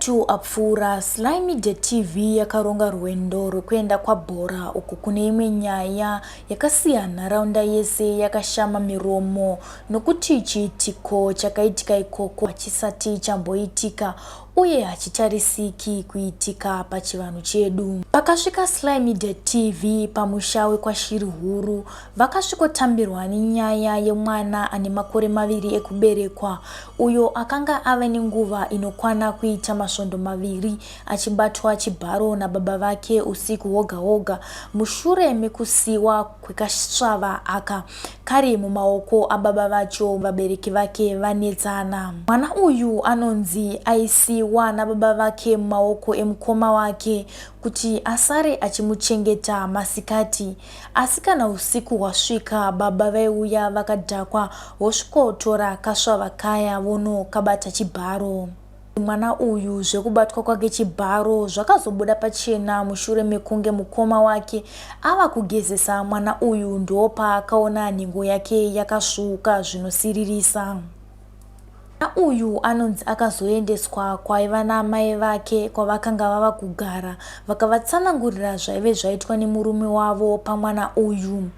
matatu apfuura, Sly Media TV yakaronga rwendo rwekuenda kwaBhora uko kune imwe nyaya yakasiya nharaunda yese yakashama miromo nokuti chiitiko chakaitika ikoko hachisati chamboitika uye hachitarisiki kuitika pachivanhu chedu. Pakasvika Sly Media TV pamusha wekwaShirihuru, vakasvikotambirwa nenyaya yemwana ane makore maviri ekuberekwa uyo akanga ave nenguva inokwana kuita masvondo maviri achibatwa chibharo nababa vake usiku hwoga hwoga mushure mekusiwa kwekasvava aka kari mumaoko ababa vacho vabereki vake vanetsana. Mwana uyu anonzi aisiwa nababa vake mumaoko emukoma wake kuti asare achimuchengeta masikati asi kana usiku hwasvika baba vaiuya vakadhakwa vosvikotora kasvava kaya vonokabata chibharo. Mwana uyu zvekubatwa kwake chibharo zvakazobuda pachena mushure mekunge mukoma wake ava kugezesa mwana uyu ndopaakaona nhengo yake yakasvuuka zvinosiririsa. Mwana uyu anonzi akazoendeswa kwaiva naamai vake kwavakanga vava kugara vakavatsanangurira zvaive zvaitwa nemurume wavo pamwana uyu.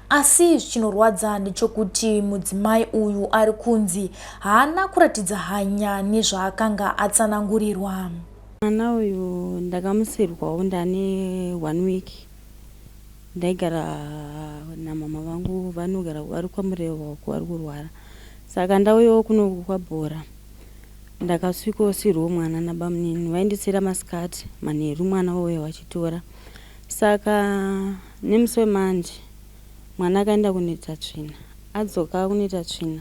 Asi chinorwadza ndechokuti mudzimai uyu ari kunzi Haana kuratidza hanya nezvaakanga atsanangurirwa. Mwana uyu ndakamusirwawo ndane one week ndaigara namama vangu vanogara vari kwaMurewa uko vari kurwara saka ndauyawo kunoku kwaBhora ndakasvikosirwawo mwana nabamunini vaindisira masikati manheru mwana wouya vachitora saka nemusi wemanje Mwana akaenda kunoita tsvina. Adzoka kunoita tsvina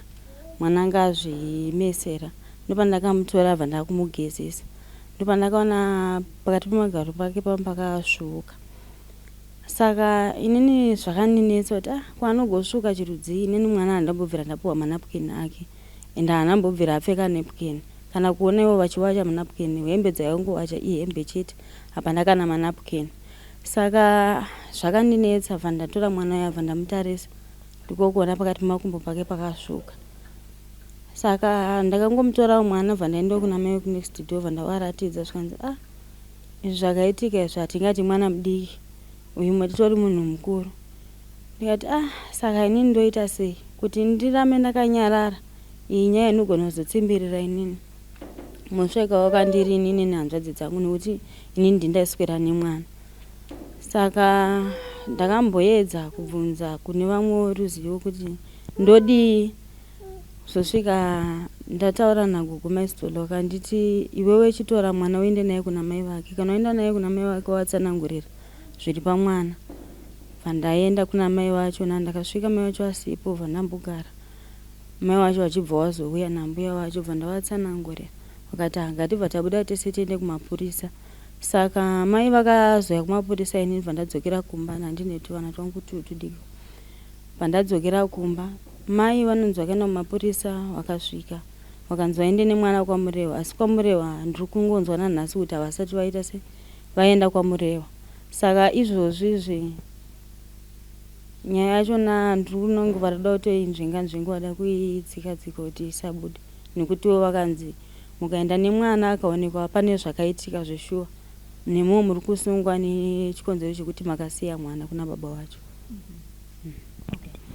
mwana anga azvimesera ndopandakamutora abva ndakumugezesa ndopandakaona pakati pemagaro pake panga pakasvuuka saka inini zvakandinetsa kuti ah ko anogosvuuka chirudzii inini mwana handambobvira ndapuhwa manapukeni ake and haana mbobvira apfeka napkin kana kuona ivo vachiwacha manapukeni hembe dzaingowacha ihembe chete hapana kana manapukeni Saka zvakandinetsa bva ndatora mwana uya bva ndamutarisa ndiko kuona pakati pemakumbo pake pakasvuka. Saka ndakangomutorawo mwana bva ndaenda kuna mai vekunext door bva ndavaratidza zvikanzi ah izvi zvakaitika izvi hatingati mwana mudiki uyu matitori munhu mukuru. Ndikati ah saka inini ndoita sei kuti ndirambe ndakanyarara iyi nyaya inogona kuzotsimbirira inini. Mhosva ikauya kwandiri inini nehanzvadzi dzangu nekuti inini ndini ndaiswera nemwana. Saka ndakamboedza kubvunza kune vamwe ruzivo kuti ndodii kuzosvika ndataura nagogo mai Sithole vakanditi iwewe chitora mwana uende naye kuna mai vake. Kana waenda naye kuna mai vake wavatsanangurira zviri pamwana. Bva ndaenda kuna mai vacho ndakasvika mai vacho asipo bva ndambogara. Mai wacho vachibva wazouya nambuya vacho bva ndavatsanangurira vakati ah ngatibva tabuda tese tiende kumapurisa saka mai vakazouya kumapurisa inini bva ndadzokera kumba nandine tuvana twangu tu tudiki bva ndadzokera kumba mai vanonzi vakaenda kumapurisa vakasvika vakanzi vaende nemwana kwaMurewa asi kwaMurewa ndiri kungonzwa nanhasi kuti havasati vaita se vaenda kwaMurewa saka izvozvi izvi Nyaya yacho ndiri kunonge varikuda kutoinzvenga nzvenga vada kuitsika tsika kuti isabude nekutiwo vakanzi mukaenda nemwana akaonekwa pane zvakaitika zveshuwa nemiwo muri kusungwa nechikonzero chekuti makasiya mwana kuna baba vacho.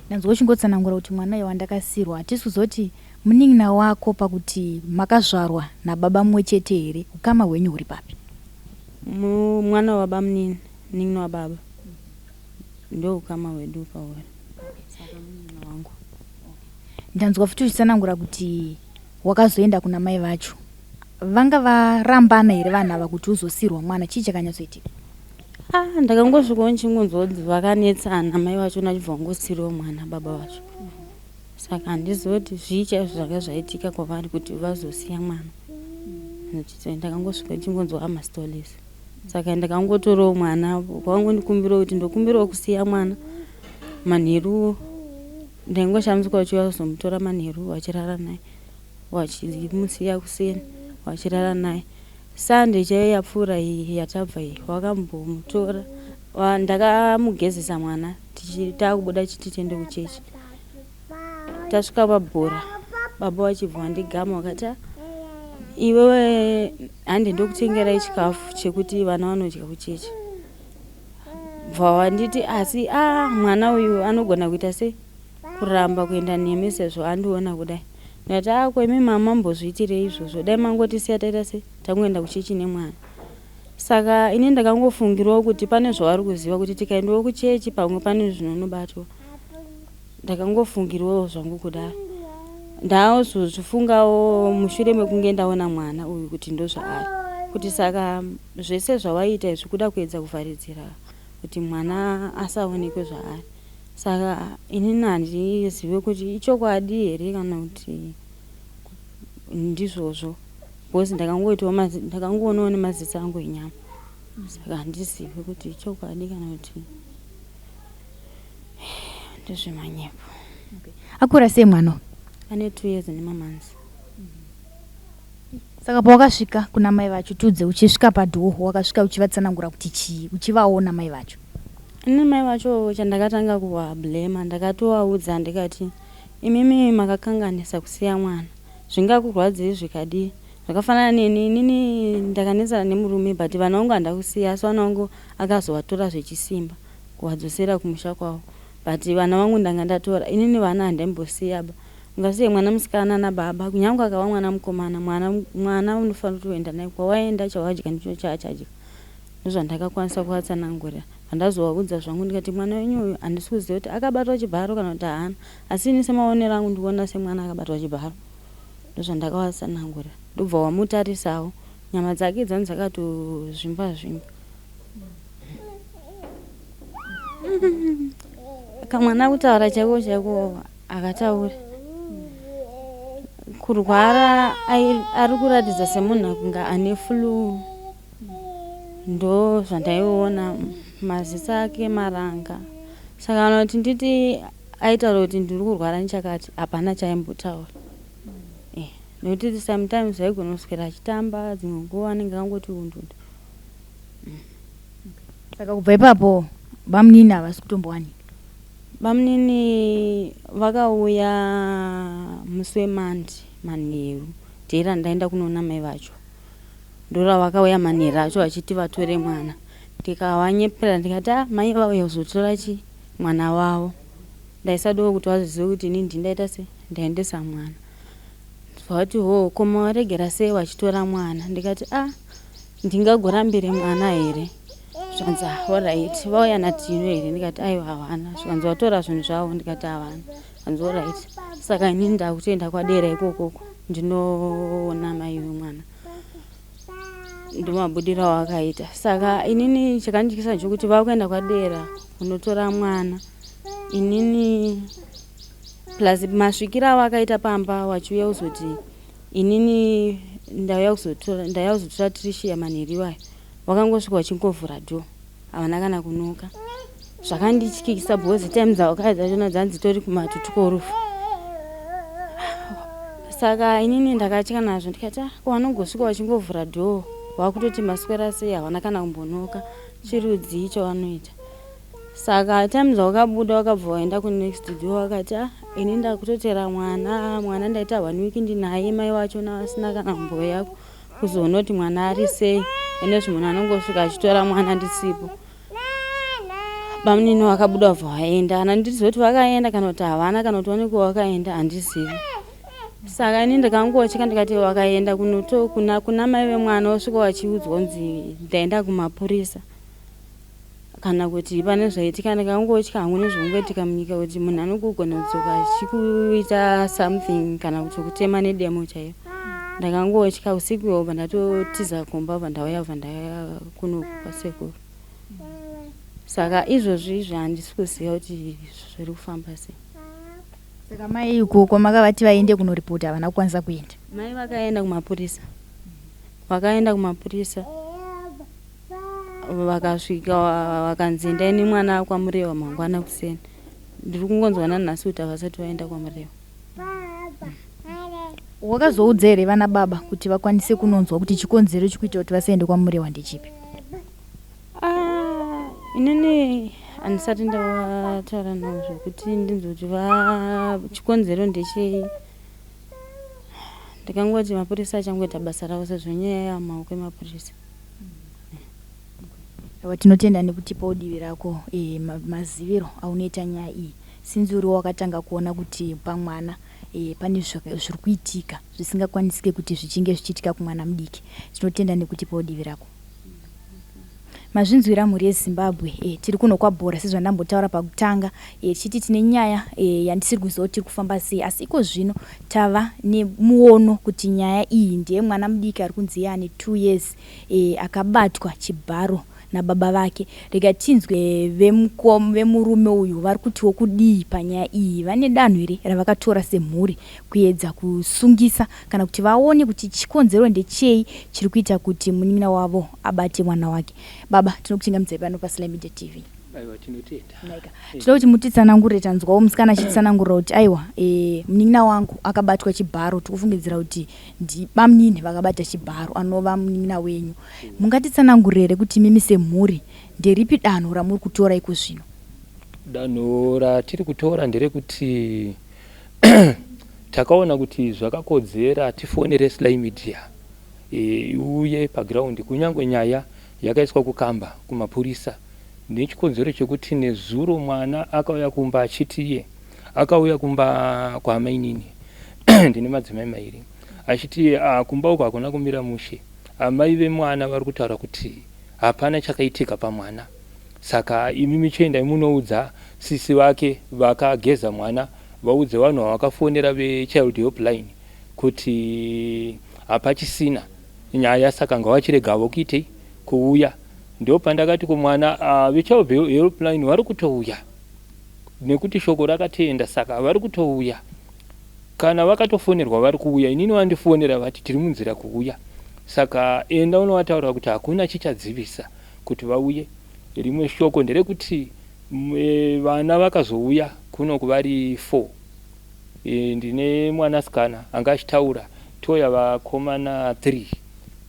Ndanzwa uchingotsanangura kuti mwana uyo wandakasiirwa hatisi kuzoti munin'ina wako pakuti makazvarwa nababa mumwe chete here ukama hwenyu huri papi? Mwana wabamunini munin'ina wababa. Ndoukama hwedu pauri. Saka munin'ina wangu. Ndanzwa futi uchitsanangura kuti wakazoenda kuna mai vacho. Vanga varambana here vanhu ava kuti uzosiirwa mwana? Chii chakanyatsoitika? Ah, ndakangosvikawo ndichingonzwa kuti vakanetsana mai vacho nachibva vangosiirwa mwana baba vacho. Saka handizivi kuti zvii chaizvo zvanga zvaitika kwavari kuti vazosiya mwana. Ndakangosvika ndichingonzwa amastories. Saka ndakangotorawo mwana kwangondikumbirawo kuti ndokumbirawo kusiya mwana manheru ndaingoshamisika vachiuya kuzomutora manheru vachirara naye vachimusiya kuseni vachirara naye Sunday chaiyo yapfuura iyi yatabva iyi wakambomutora ndakamugezesa mwana takubuda chiti tiende kuchechi Tasvika pabhora baba vachibva vandigama vakati ah, Iwewe hande ndokutengerai chikafu chekuti vana vanodya kuchechi. Bva wanditi asi a ah, mwana uyu anogona kuita sei kuramba kuenda nemi sezvo andiona kudai. Ndikati a ah, ko imi mama mbozviitirei izvozvo dai mangotisiya taita sei tangoenda kuchechi nemwana. Saka ini ndakangofungirawo kuti pane zvavari kuziva kuti tikaendawo kuchechi pamwe pane zvinonobatwa. Ndakangofungirawo zvangu kudaro. Ndazozvifungawo mushure mekunge ndaona mwana uyu kuti ndozvaari. Kuti saka zvese zvawaiita izvi kuda kuedza kuvharidzira kuti mwana asaonekwe zvaari. Saka inini handizive kuti ichokwadi here kana kuti ndizvozvo because ndakangoitawo ndakangoonawo nemaziso angu enyama. Saka handizive kuti ichokwadi kana kuti ndezvemanyepo. Okay. Akura sei mwana uyu? Ane 2 years nemamonths. Saka pawakasvika kuna mai vacho tiudze uchisvika padhoo wakasvika uchivatsanangura kuti chii uchivaona mai vacho? Ini mai vacho chandakatanga kuvablema ndakatovaudza ndikati imimi makakanganisa kusiya mwana zvingakurwadzei zvikadii zvakafanana neni inini ndakanetsana nemurume but vana vangu handakusiya asi vana vangu akazovatora zvechisimba kuvadzosera kumusha kwavo but vana vangu ndanga ndatora inini vana handaimbosiya ba ungasiye mwana musikana nababa kunyangwe akava mwana mukomana mwana mwana unofanira kutoenda naye kwawaenda chawadya ndicho chaachadya ndozvandakakwanisa kuvatsanangurira pandazovaudza zvangu ndikati mwana wenyu uyu handisi kuziva kuti akabatwa chibharo kana kuti haana asi ini semaonero angu ndikuona semwana akabatwa chibharo ndozvandakavatsanangurira ndobva wamutarisawo nyama dzake dzanzi dzakatozvimba zvimba Kamwana kutaura chaiko chaiko akatauri. Kurwara ari kuratidza semunhu kunge ane flu. Ndo zvandaiona maziso ake maranga. Saka kana kuti nditi aitaura kuti ndiri kurwara nechakati hapana chaaimbotaura. Eh, nekuti sometimes aigona kuswera achitamba dzimwe nguva anenge akangoti undundu. Saka kubva ipapo bamunini havasi kutombowanika? Bamunini vakauya musi weMonday manheru day randaenda kunoona mai vacho. Ndoravakauya manheru acho vachiti vatore mwana. Ndikavanyepera ndikati ah mai vauya kuzotora chi mwana wavo. Ndaisadawo kuti vazozive kuti inini ndini ndaita sei ndaendesa mwana. Vati hoo ko mavaregera sei vachitora mwana ndikati ah Ndingagorambire mwana here? Zvikanzi ah, horait vauya naTino here? Ndikati aiwa havana. Zvikanzi watora zvinhu zvavo? Ndikati havana. Zvikanzi horait saka inini ndakutoenda kwadera ikokoko ndinoona mai vemwana. Ndomabudiro awakaita. Saka inini chakandityisa ndechokuti vakuenda kwadera kunotora mwana inini plus masvikiro awakaita pamba wachiuya kuzoti Inini ndauya kuzotora ndauya kuzotora Tricia manheru iwayo wakangosvika wachingovhura door havana kana kunoka zvakandityisa because time dzawakaya dzachona dzandzitori kumatutukorufu saka inini ndakatya nazvo ndikati ah, ko vanongosvika vachingovhura door wakutoti maswera sei havana kana kumbonoka chirudzii chavanoita Saka time dzawakabuda wakabva waenda kunext door wakati ah ini ndakutotera mwana mwana ndaita one week ndinaye mai wacho vasina kana kumbouya kuzoona kuti mwana ari sei ende zvimunhu anongosvika achitora mwana ndisipo bamunini wakabuda wabva waenda kana ndizive kuti vakaenda kana kuti havana kana kuti waneko wakaenda handizivi saka ini ndakangotya ndikati vakaenda kunoto kuna, kuna mai vemwana wasvika wachiudzwa kunzi ndaenda kumapurisa Kana kuti pane zvaitika ndikangotya hangu nezvinongoitika munyika kuti munhu anogogona kudzoka achikuita something kana kuti kutema nedemo chaiyo. Ndakangotya usiku ihwohwo bva ndatotiza kumba bva ndauya bva ndauya kuno kwasekuru. Saka izvozvi izvi handisi kuziva kuti zviri kufamba sei. Saka mai uko kwamakavati vaende kunoripota havana kukwanisa kuenda? Mai vakaenda kumapurisa. Vakaenda kumapurisa. Vakasvika vakanzi endai nemwana kwaMurewa mangwana kuseni. Ndiri kungonzwa nanhasi kuti havasati vaenda kwaMurewa. Wakazoudza here vana baba kuti vakwanise kunonzwa kuti chikonzero chikuita kuti vasaende kwaMurewa ndechipi? Ah, inini handisati ndavataura navo zvekuti ndinzwe kuti chikonzero ndechei. Ndikangoti mapurisa achangoita basa ravo sezvo nyaya yava mumaoko emapurisa. Aiwa, tinotenda nekutipawo divi rako, maziviro aunoita nyaya iyi, since uriwo wakatanga kuona kuti pamwana pane zviri kuitika zvisingakwanisike kuti zvichinge zvichiitika kumwana mudiki. Tinotenda nekutipawo divi rako. Mazvinzwira, mhuri yeZimbabwe. Tiri kuno kwaBhora sezvandambotaura pakutanga, tichiti tine nyaya yandisiri kuziva kuti tiri kufamba sei, asi iko zvino tava nemuono kuti nyaya iyi ndeyemwana mudiki ari kunzi iye ane 2 years, akabatwa chibharo nababa vake. Rega tinzwe vemurume uyu vari kutiwo kudii panyaya iyi. Vane danho here ravakatora semhuri kuedza kusungisa kana kuti vaone kuti chikonzero ndechei chiri kuita kuti munin'ina wavo abate mwana wake? Baba, tinokuchingamidzai pano paSly Media TV. Aiwa, tinotenda. Tinoda kuti mutitsanangurire. Tanzwawo musikana achitsanangurira kuti aiwa, munin'ina wangu akabatwa chibharo, tikufungidzira kuti ndibamunini vakabata chibharo, anova munin'ina wenyu. Mungatitsanangurire here kuti mimi semhuri nderipi danho ramuri kutora iko zvino? Danho ratiri kutora nderekuti takaona kuti zvakakodzera tifonere Sly Media iuye pagiraundi, kunyange nyaya yakaiswa kukamba kumapurisa, nechikonzero chekuti nezuro mwana akauya kumba achiti iye akauya kumba kwaamainini, ndine madzimai mairi, achiti kumba uko hakuna kumira mushe. Amai vemwana vari kutaura kuti hapana chakaitika pamwana, saka imi michiendai munoudza sisi vake vakageza mwana, vaudze vanhu vavakafonera vechild helpline kuti hapachisina nyaya, saka ngavachiregavo kuitei kuuya. Ndo pandakati kumwana, vechild helpline vari kutouya nekuti shoko rakatenda, saka vari kutouya. Kana vakatofonerwa vari kuuya. Inini vandifonera vati tiri munzira kuuya, saka enda unovataurira kuti hakuna chichadzivisa kuti vauye. Rimwe shoko nderekuti vana vakazouya kuno kuvari 4. Ndine mwanasikana anga achitaura, touya vakomana 3.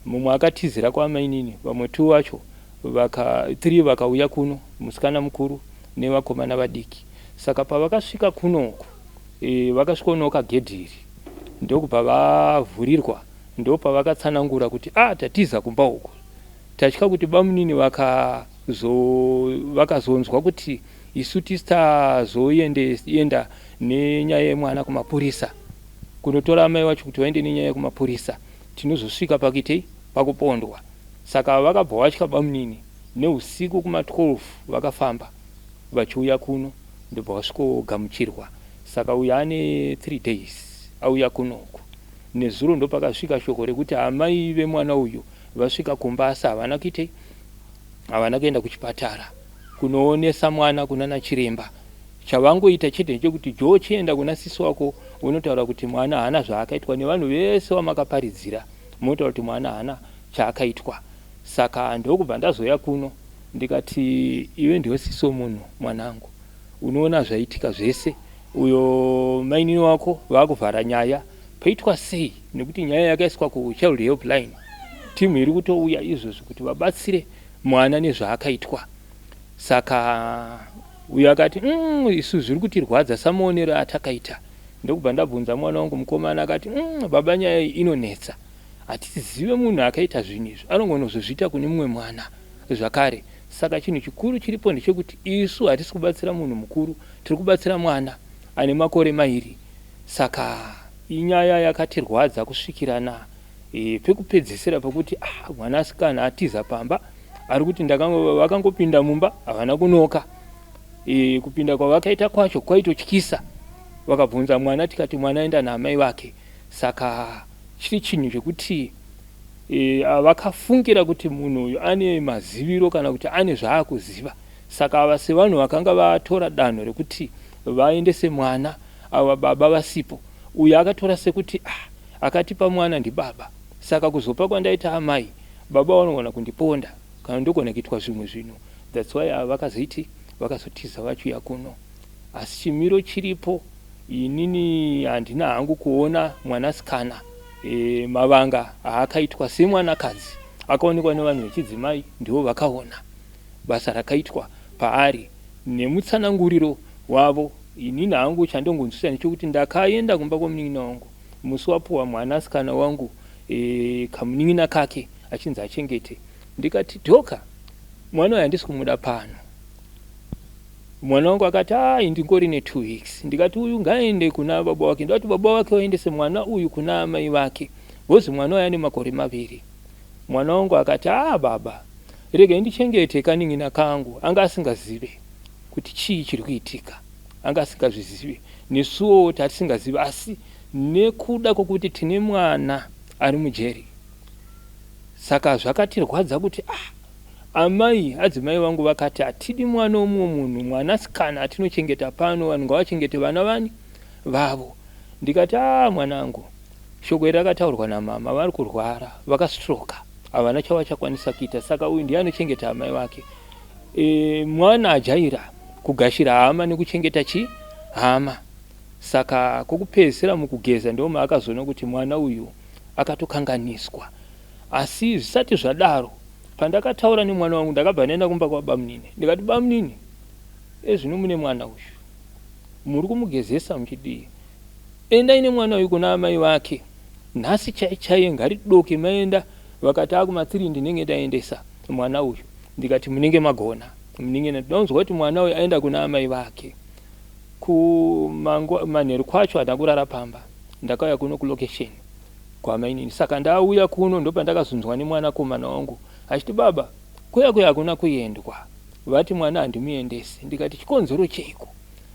Mumwe akatizira kwamainini, vamwe 2 vacho 3 vakauya kuno, musikana mukuru nevakomana vadiki. Saka pavakasvika kunoku, vakasvikonoka gedhi iri, ndokubva vavhurirwa. Ndo pavakatsanangura kuti a tatiza kumba uku, tatya kuti bamunini vakazonzwa kuti isu tisazoenda nenyaya yemwana kumapurisa, kunotora amai vacho kuti vaende nenyaya yekumapurisa, tinozosvika pakuitei, pakupondwa. Saka vakabva vatya bamunini. Neusiku kuma12 vakafamba vachiuya kuno, ndobva vasvikogamuchirwa. Saka uyo ane 3 days auya kunoku. Nezuro ndopakasvika shoko rekuti amai vemwana uyu vasvika kumba, asi havana kuitei, havana kuenda kuchipatara kunoonesa mwana kunana chiremba. Chavangoita chete ndechekuti, "Jo, chienda kuna sisi wako unotaura kuti mwana haana zvaakaitwa." Nevanhu vese vamakaparidzira, munotaura kuti mwana haana chaakaitwa. Saka ndokubva ndazoya kuno, ndikati, "Iwe ndiwe sisi womunhu, mwanangu, unoona zvaitika zvese. Uyo mainini wako vaakuvhara nyaya, paitwa sei? Nekuti nyaya yakaiswa kuchild helpline, timu iri kutouya izvozvi kuti vabatsire mwana nezvaakaitwa." Saka uyo akati, isu zviri kutirwadza samaonero atakaita." Ndokubva ndabvunza mwana wangu mukomana, akati, baba, nyaya iyi inonetsa. Hatizive munhu akaita zvinhu izvi, anongonozozviita kune mumwe mwana zvakare. Saka chinhu chikuru chiripo ndechekuti isu hatisi kubatsira munhu mukuru, tiri kubatsira mwana ane makore 2. Saka inyaya yakatirwadza kusvikirana pekupedzisira pekuti mwanasikana atiza pamba, ari kuti vakangopinda mumba havana kunoka. Kupinda kwavakaita kwacho kwaitotyisa. Vakabvunza mwana, tikati mwana aenda naamai vake. Saka chiri chinhu chekuti vakafungira kuti munhu uyu ane maziviro kana kuti ane zvaakuziva. Saka ava sevanhu vakanga vatora danho rekuti vaendese mwana, ava baba vasipo, uyu akatora sekuti akatipa mwana ndibaba, saka kuzopa kwandaita amai, baba vanogona kundiponda kana ndogona kuitwa zvimwe zvinhu. That's why ava vakazoiti vakazotiza vachiuya kuno. Asi chimiro chiripo, inini handina hangu kuona mwanasikana mavanga aakaitwa semwanakadzi akaonekwa nevanhu vechidzimai, ndivo vakaona basa rakaitwa paari nemutsananguriro wavo. Inini hangu chandongonzwisa ndechekuti ndakaenda kumba kwomunin'ina wangu. Musi wapuwa mwanasikana wangu kamunin'ina kake achinzi achengete, ndikati, "Dhoka, mwana uyu handisi kumuda pano." Mwana wangu akati, "Ai, ndingori ne2 weeks." Ndikati, "Uyu ngaende kuna baba wake." Ndikati baba wake waendese mwana uyu kuna amai vake, because mwana uyu ane makore 2. Mwana wangu akati, "A, baba, regai ndichengete kanin'ina kangu." Anga asingazive kuti chii chiri kuitika, anga asingazvizive, nesuwo tatisingazivi, asi nekuda kwokuti tine mwana ari mujeri, saka zvakatirwadza kuti, ah, amai, adzimai vangu vakati hatidi mwana womumwe munhu, mwanasikana atinochengeta pano, vanhu ngavachengete vana vani vavo. Ndikati, "A, mwanangu, shoko iri rakataurwa namama, vari kurwara, vakastroka, havana chavachakwanisa kuita, saka uyu ndiye anochengeta amai vake." Mwana ajaira kugashira hama nekuchengeta chi hama, saka kwokupedzisira mukugeza ndo maakazoona kuti mwana uyu akatokanganiswa. Asi zvisati zvadaro, pandakataura nemwana wangu, ndakabva ndaenda kumba kwabamunini, ndikati, "Bamunini, ezvino mune mwana uyu, muri kumugezesa muchidii? Endai nemwana uyu kuna amai vake nhasi chai chaiye, ngaridoke maenda." Vakati, "Akuma3 ndinenge ndaendesa mwana uyu." Ndikati, "Munenge magona, munenge ndinonzwa kuti mwana uyu aenda kuna amai vake." Kumanheru kwacho handina kurara pamba, ndakauya kuno kulocation kwamainini. Saka ndauya kuno, ndopandakazonzwa nemwanakomana wangu achiti, "Baba, kuya kuya hakuna kuendwa, vati mwana handimuendesi." Ndikati, "Chikonzero cheiko?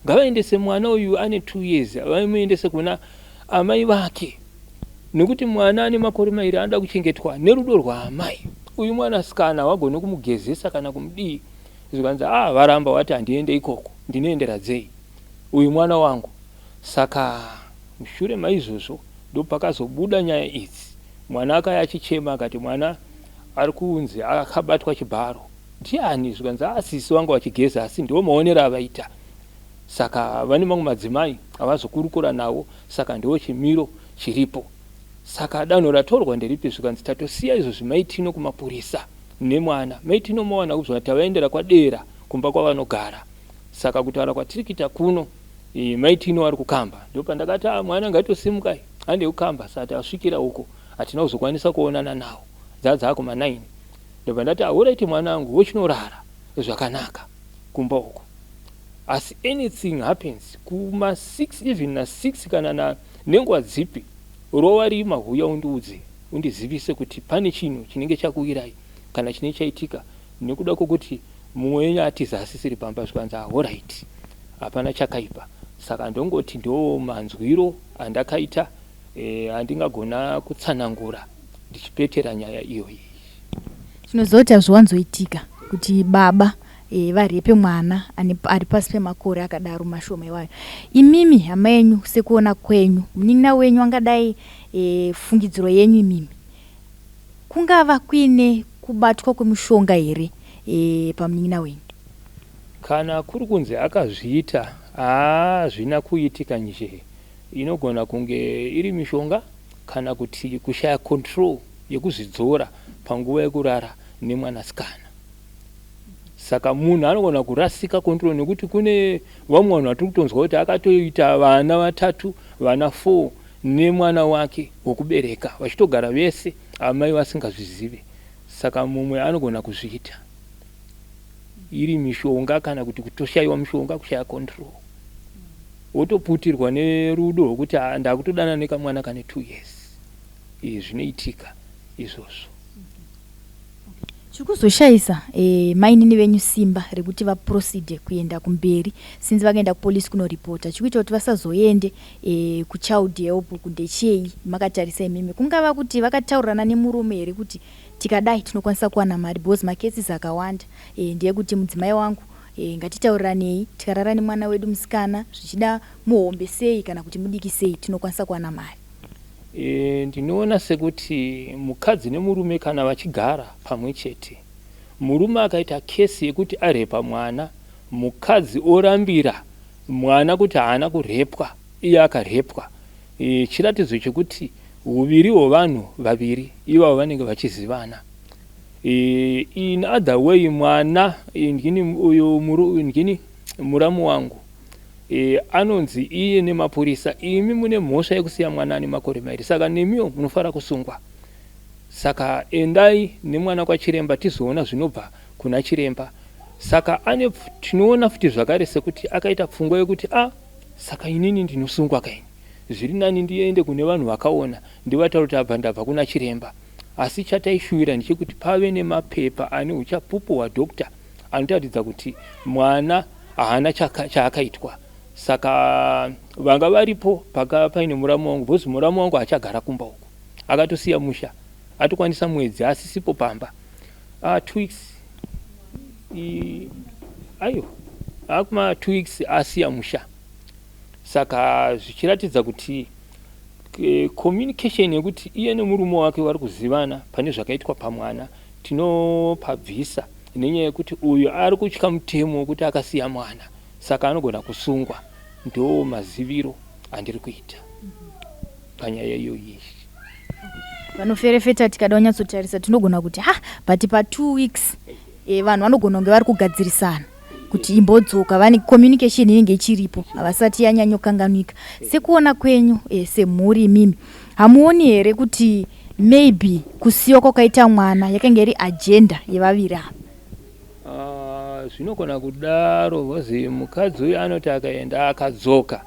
Ngavaendese mwana uyu, ane 2 years, vamuendese kuna amai vake, nekuti mwana ane makore 2 anoda kuchengetwa nerudo rwaamai. Uyu mwanasikana wagone kumugezesa kana kumudii?" Zvikanzi, "A, ah, varamba, wati handiende ikoko, ndinoendera dzei uyu mwana wangu?" Saka mushure maizvozvo ndopakazobuda nyaya idzi. Mwana akaya achichema, akati mwana ari kunzi akabatwa chibharo. "Ndiani?" Zvikanzi, "Asisi vanga vachigeza, asi ndiwo maonero avaita." Saka vane mamwe madzimai avazokurukura navo, saka ndiwo chimiro chiripo. "Saka danho ratorwa nderipi?" Zvikanzi, "Tatosiya izvo zvimaitino kumapurisa nemwana. Maitino mawana kuzva tavaendera kwadera kumba kwavanogara." Saka kutaura kwatiri kuita kuno, maitino ari kukamba. Ndopandakati, "A, mwana, ngatosimukai, hande kukamba." Saka tasvikira uko, hatina kuzokwanisa kuonana nawo, dzadzakuma 9. Ndobva ndati, "Alright, mwanangu, wochinorara zvakanaka kumba uko, asi anything happens kuma6, even na6 kana na nenguva dzipi, rova rima, huya undiudze, undizivise kuti pane chinhu chinenge chakuwirai kana chinenge chaitika, nekuda kwokuti mumwe wenyu atiza asisiri pamba." Zvikanzi, "Alright, hapana chakaipa." Saka ndongoti ndo manzwiro andakaita andingagona kutsanangura ndichipetera nyaya iyoyi. Tinoziva kuti hazviwanzoitika kuti baba varepe mwana ari pasi pemakore akadaro mashoma iwayo. Imimi, hama yenyu, sekuona kwenyu, munin'ina wenyu angadai, fungidziro yenyu imimi, kungava kuine kubatwa kwemushonga here pamunin'ina wenyu? Kana kuri kunzi akazviita, haazvina kuitika nje. Inogona kunge iri mishonga kana kuti kushaya control yekuzvidzora panguva yekurara nemwanasikana. Saka munhu anogona kurasika control, nekuti kune vamwe vanhu vatiri kutonzwa kuti akatoita vana vatatu, vana 4 nemwana wake wekubereka, vachitogara vese, amai vasingazvizive. Saka mumwe anogona kuzviita iri mishonga kana kuti kutoshayiwa mishonga, kushaya control, wotoputirwa nerudo rwokuti, "Ah, ndakutodana nekamwana kane 2 years." Izvi zvinoitika izvozvo. Chiri kuzoshayisa mainini venyu simba rekuti vaproceede kuenda kumberi, since vakaenda kupolisi kunoripota, chiri kuita kuti vasazoende kuchild help ndechei makatarisa imimi? Kungava kuti vakataurirana nemurume here kuti tikadai tinokwanisa kuwana mari? Because macases akawanda ndeyekuti mudzimai wangu, ngatitauriranei, tikarara nemwana wedu musikana, zvichida muhombe sei kana kuti mudiki sei, tinokwanisa kuwana mari. Ndinoona sekuti mukadzi nemurume kana vachigara pamwe chete, murume akaita kesi yekuti arepa mwana, mukadzi orambira mwana kuti haana kurepwa, iye akarepwa, chiratidzo chekuti uviri hwevanhu vaviri ivavo vanenge vachizivana. In other way, mwana ndini uyu, ndini muramu wangu. E, anonzi iye nemapurisa, imi mune mhosva yekusiya mwana ane makore mairi, saka nemiwo munofanira kusungwa. Saka endai nemwana kwachiremba tizoona zvinobva kuna chiremba. Saka ane tinoona futi zvakare sekuti akaita pfungwa yekuti a ah, saka inini ndinosungwa kaini, zviri nani ndiende kune vanhu vakaona ndivataura kuti abva ndabva kuna chiremba. Asi chataishuvira ndechekuti pave nemapepa ane uchapupu hwadoctor anotaridza kuti mwana haana chaakaitwa. Saka vanga varipo paka paine muramu wangu because muramu wangu haachagara kumba uko, akatosiya musha atokwanisa mwedzi asisipo pamba. Ah, 2 weeks aiwa, akuma 2 weeks asiya musha. Saka zvichiratidza kuti communication yekuti iye nemurume wake vari kuzivana pane zvakaitwa pamwana tinopabvisa nenyaya yekuti uyu ari kutya mutemo wekuti akasiya mwana saka anogona kusungwa. Ndo maziviro andiri kuita panyaya iyoyi. Vanoferefeta tikada kunyatsotarisa tinogona kuti ha, but pa 2 weeks vanhu vanogona kunge vari kugadzirisana kuti imbodzoka, vane communication inenge ichiripo, havasati yanyanyokanganwika. Sekuona kwenyu semhuri imimi, hamuoni here kuti maybe kusiyiwa kwakaita mwana yakanga iri agenda yevaviri ava? Zvinogona kudaro because mukadzi uyu anoti akaenda akadzoka,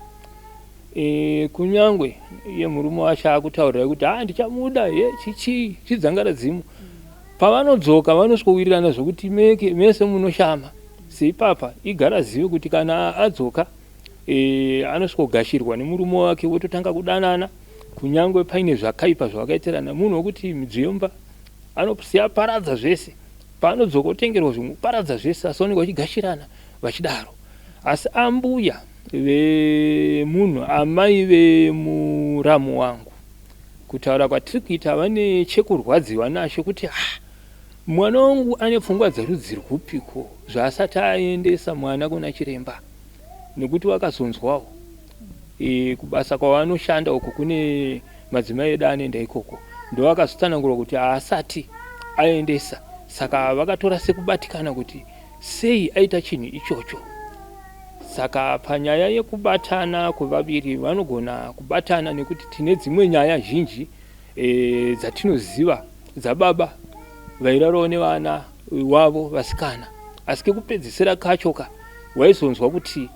kunyangwe iye murume wacho akutaurirai kuti ha ndichamuda ye chichii chidzangaradzimu, pavanodzoka vanosvikowirirana zvokuti meke mese munoshama. Seipapa igara zive kuti kana adzoka anosvikogashirwa nemurume wake vototanga kudanana, kunyangwe paine zvakaipa zvavakaitirana. Munhu wekuti midziyo yemba anosiya paradza zvese, paanodzoka otengerwa zvimwe paradza zvese, asi vanenge vachigashirana vachidaro. Asi ambuya vemunhu, amai vemuramu wangu, kutaura kwatiri kuita vane chekurwadziwa nacho kuti ah, mwana wangu ane pfungwa dzerudzi rwupiko zvaasati aendesa mwana kuna chiremba, nekuti vakazonzwawo kubasa kwavanoshanda uko kune madzimai edu anoenda ikoko, ndovakazotsanangurwa kuti haasati aendesa. Saka vakatora sekubatikana kuti sei aita chinhu ichocho. Saka panyaya yekubatana kwevaviri vanogona kubatana nekuti tine dzimwe nyaya zhinji dzatinoziva dzababa vairarawo nevana wavo vasikana, asi kekupedzisira kacho ka waizonzwa kuti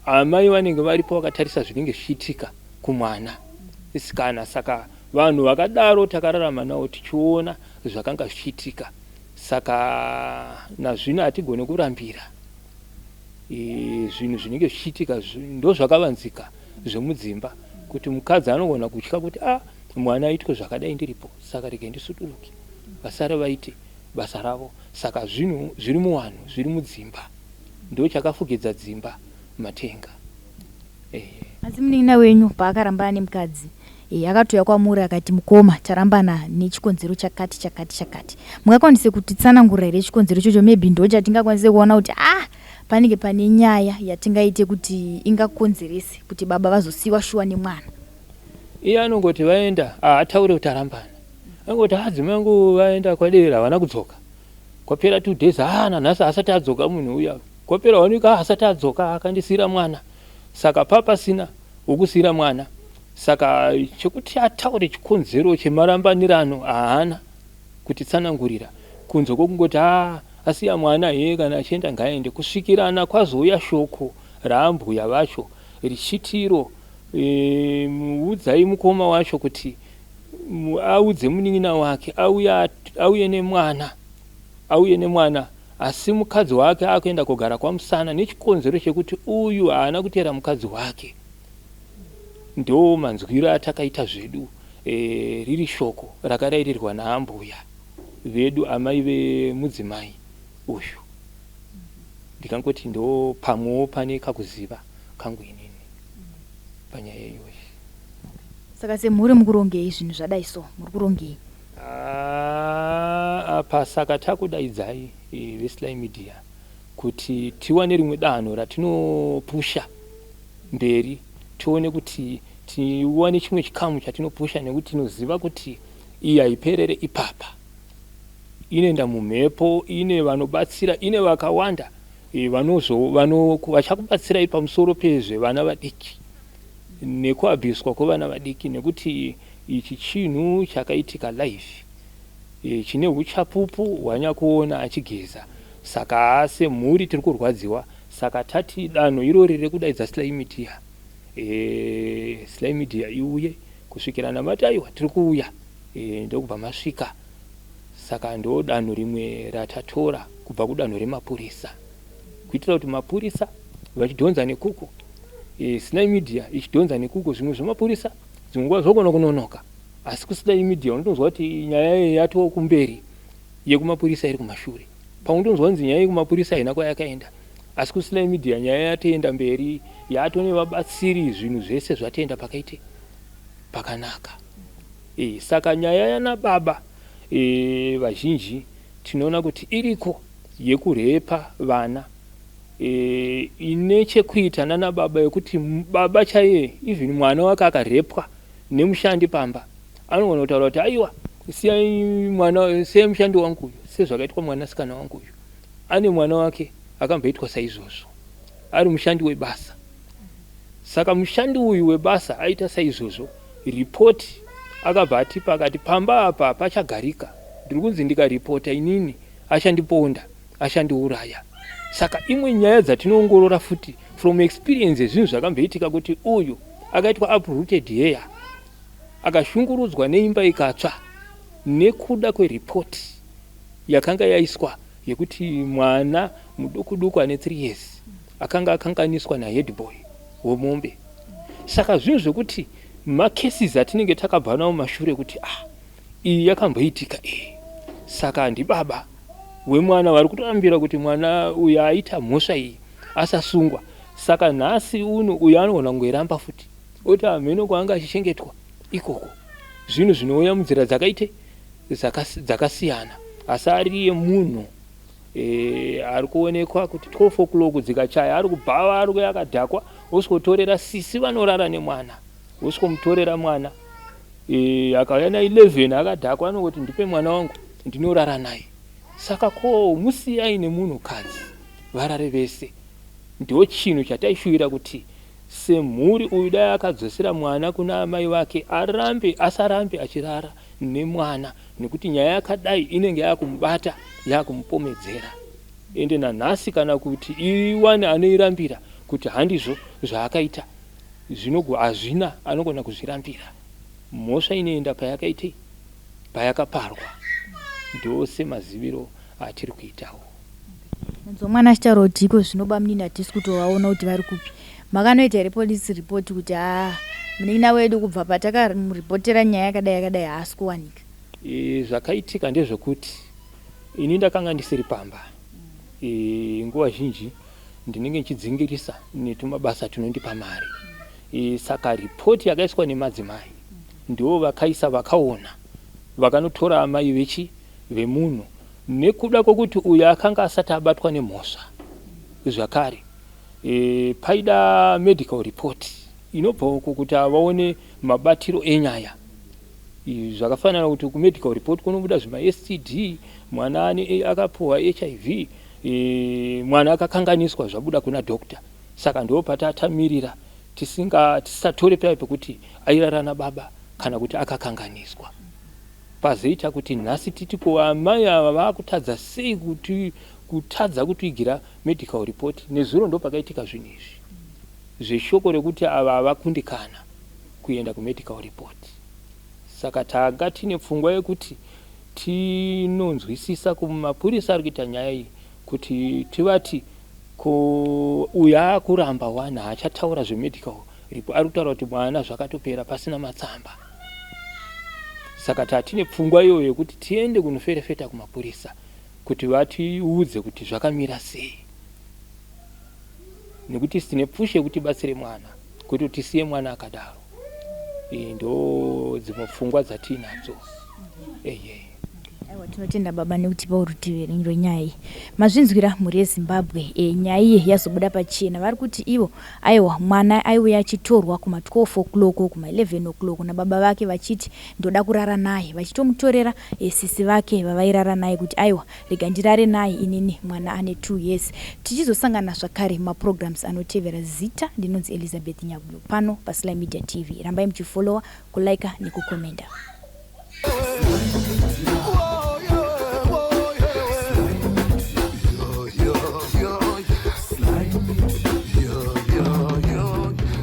amai vanenge varipo vakatarisa zvinenge zvichiitika kumwana sikana. Saka vanhu vakadaro takararama navo tichiona zvakanga zvichiitika, saka nazvino hatigone kurambira zvinhu zvinenge zvichiitika. Ndozvakavanzika zvemudzimba kuti mukadzi anogona kutya kuti a ah, mwana aitwe zvakadai ndiripo, saka rege ndisuduruke vasare vaite basa ravo. Saka zvinhu zviri muvanhu, zviri mudzimba, ndo chakafukidza dzimba matenga. Asi munin'ina wenyu paakarambana nemukadzi, akatouya kwamuri akati, mukoma, tarambana nechikonzero chakati chakati chakati. Mungakwanise kutitsanangurira here chikonzero ichocho? Maybe ndo chatingakwanise kuona kuti ah, panenge pane nyaya yatingaite kuti ingakonzerese kuti baba vazosiyiwa shuwa nemwana. Iye anongoti vaenda, haataure kuti arambana, angoti adzimai angu vaenda kwadera, havana kudzoka. Kwapera 2 days, haa, nanhasi haasati adzoka munhu uya. Kwapera one week, haasati adzoka, akandisiyira mwana. Saka papasina wokusiyira mwana, saka chekuti ataure chikonzero chemarambanirano haana kutitsanangurira, kunze kwokungoti haa, asiya mwana hee, kana achienda ngaende, kusvikirana kwazouya shoko raambuya vacho richitiro udzai mukoma wacho kuti audze munin'ina wake auye nemwana, auye nemwana. Asi mukadzi wake akuenda kugara kwamusana nechikonzero chekuti uyu haana kuteera mukadzi wake. Ndo manzwiro atakaita zvedu, riri shoko rakarairirwa naambuya vedu, amai vemudzimai uyu. Ndikangoti ndo pamwewo pane kakuziva kangu inini panyaya iyoyi. Saka semhuri mukurongei zvinhu zvadai so? Muri kurongei? Apa saka takudaidzai veSly Media kuti tiwane rimwe danho ratinopusha mberi, tione kuti tiwane chimwe chikamu chatinopusha, nekuti tinoziva kuti iyi haiperere ipapa, inoenda mumhepo, ine vanobatsira, ine vakawanda. Vanozo vano vachakubatsirai pamusoro pezvevana vadiki nekuabhuswa kwevana vadiki, nekuti ichi chinhu chakaitika live, chine uchapupu hwanyakuona achigeza. Saka semhuri tiri kurwadziwa. Saka tati danho irori rekudaidza Sly Media, Sly Media iuye kusvikira namati aiwa, tiri kuuya, ndokubva masvika. Saka ndo danho rimwe ratatora kubva kudanho remapurisa, kuitira kuti mapurisa vachidhonza nekuku, Sly Media ichidhonza nekuku. Zvimwe zvemapurisa dzimwe nguva zvogona kunonoka, asi kuSly Media unotonzwa kuti nyaya iyi yatoo kumberi, yekumapurisa iri kumashure. Paunotonzwa kunzi nyaya yekumapurisa haina kwayakaenda, asi kuSly Media nyaya yatoenda mberi, yatone vabatsiri, zvinhu zvese zvatoenda pakaite pakanaka. Saka nyaya yana baba, vazhinji tinoona kuti iriko yekurepa vana, ine chekuita nana baba, yekuti baba chaiye, even mwana wake akarepwa nemushandi pamba, anogona kutaura kuti aiwa, siyai mwana, siyai mushandi wangu uyu, sezvakaitwa mwanasikana wangu uyu. Ane mwana wake akamboitwa saizvozvo ari mushandi webasa. Saka mushandi uyu webasa aita saizvozvo, ripoti akabva atipa, akati pamba apa pachagarika, ndiri kunzi ndikaripota inini achandiponda, achandiuraya. Saka imwe nyaya dzatinoongorora futi from experience yezvinhu zvakamboitika, kuti uyu akaitwa uprooted hair, akashungurudzwa neimba ikatsva nekuda kweripoti yakanga yaiswa yekuti mwana muduku duku ane 3 years akanga akanganiswa naheadboy wemombe. Saka zvinhu zvekuti macases atinenge takabva nawo mashure kuti ah, iyi yakamboitika iyi. Saka ndibaba wemwana vari kutorambira kuti mwana uyu aita mhosva iyi asasungwa. Saka nhasi uno uyu anogona kungoiramba futi, oti hamheno kwaanga achichengetwa ikoko. Zvinhu zvinouya munzira dzakaite dzakasiyana, asi ariye munhu ari kuonekwa kuti 12 o'clock dzikachaya ari kubhava, ari kuya akadhakwa, osvikotorera sisi vanorara nemwana, osvikomutorera mwana. Akauya na11 akadhakwa, anongoti ndipe mwana wangu ndinorara naye. Saka ko musiyai nemunhukadzi varare vese. Ndo chinhu chataishuvira kuti semhuri uyu dai akadzosera mwana kuna amai vake, arambe asarambe achirara nemwana, nekuti nyaya yakadai inenge yakumubata, yakumupomedzera. Ende nanhasi kana kuti iwane anoirambira kuti handizvo zvaakaita, zvinogo hazvina anogona kuzvirambira. Mhosva inoenda payakaitei, payakaparwa. Ndo semaziviro atiri kuitawo. Nanzwa mwana achitaura kuti iko zvino bamunini hatisi kutovaona kuti vari kupi. Makanoita here police report kuti haa, munin'ina wedu kubva patakamuripotera nyaya yakadai yakadai haasi kuwanika? Zvakaitika ndezvekuti ini ndakanga ndisiri pamba. Nguva zhinji ndinenge ndichidzingirisa netumabasa tunondipa mari. Saka ripoti yakaiswa nemadzimai, ndivo vakaisa, vakaona, vakanotora amai vechi vemunhu, nekuda kwokuti uyu akanga asati abatwa nemhosva zvakare. Paida medical report inobva uko kuti vaone mabatiro enyaya. Zvakafanana kuti kumedical report kunobuda zvima-STD, mwana ane akapuhwa HIV, mwana akakanganiswa, zvabuda kuna doctor. Saka ndo patatamirira, tisinga tisatore paya pekuti airara nababa kana kuti akakanganiswa. Pazoita kuti nhasi titi ko amai ava vaakutadza sei kuti kutadza kutiigira medical report? Nezuro ndo pakaitika zvinhu izvi zveshoko rekuti ava havakundikana kuenda kumedical report. Saka tanga tine pfungwa yekuti tinonzwisisa kumapurisa ari kuita nyaya iyi, kuti tivati ko uyu aakuramba wani, haachataura zvemedical report, ari kutaura kuti mwana zvakatopera pasina matsamba. Saka tatine pfungwa iyoyo yekuti tiende kunoferefeta kumapurisa kuti vatiudze kuti zvakamira sei, nekuti tine push yekuti tibatsire mwana, kwete kuti tisiye mwana akadaro. Ndo dzimwe pfungwa dzatiinadzo, eye. Aiwa, tinotenda baba nekutipawo rutivi rwenyaya iyi. Mazvinzwira, mhuri yeZimbabwe, nyaya iyi yazobuda pachena. Vari kuti ivo aiwa, mwana aiuya achitorwa kuma12 o'clock, kuma11 o'clock nababa vake, vachiti ndoda kurara naye, vachitomutorera sisi vake vavairara naye, kuti aiwa, rega ndirare naye inini, mwana ane 2 years. Tichizosangana zvakare maprograms anotevera. Zita ndinonzi Elizabeth Nyaguyo, pano paSly Media TV. Rambai muchifollowa, kulika nekukomenda.